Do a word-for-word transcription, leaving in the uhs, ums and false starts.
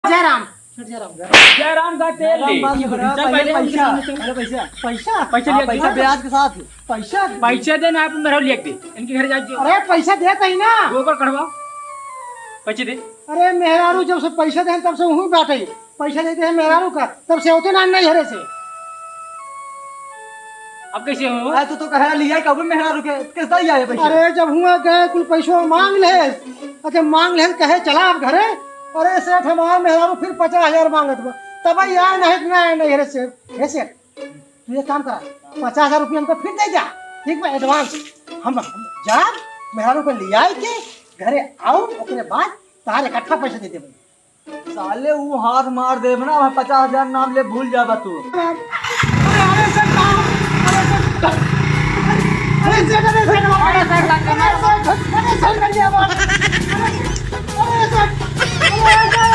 जय राम, जय राम। जय राम का तेल दे। जय राम, चल, पहले पहले पैसा, उनके सामने चल। पहले पैसा। पैसा? पैसा हाँ, लिया पैसा। ब्याज के साथ। पैसा? पैसा दे ना, आप मेहरारू लिया दे। इनके घर जा। अरे, पैसा देत ही ना। गोबर कढ़वा। पैसे दे। अरे, मेहरारू जब से पैसा दे, तब से वहीं बैठे। पैसा देते हैं मेहरारू का, तब से होते ना, नहीं हरे से। अब कैसे हो? अरे, तू तो कहे लिया कब मेहरारू के, किस तरह आए पैसे? अरे, जब हुआ गए, कुल पैसो मांग ले। अच्छा, मांग ले, कहे, "चला अब घरे।" अरे सेठ, हमार मेहरारू फिर पचास हजार मांगत बा। तब ही आए नहीं, ना आए नहीं। अरे सेठ, हे सेठ, तू एक काम करा, पचास हजार रुपया हमको फिर दे जा, ठीक बा, advance। हम, हम जा, मेहरारू को ले आए के घरे आओ, ओकरे बाद तार इकट्ठा पैसा दे देबे। साले, वो हाथ मार देब ना, पचास हजार नाम ले, भूल जाबा तू। अरे, अरे सेठ, अरे सेठ, अरे सेठ, अरे सेठ, अरे सेठ, अरे सेठ, अरे सेठ, अरे सेठ, अरे सेठ, अरे सेठ, अरे सेठ,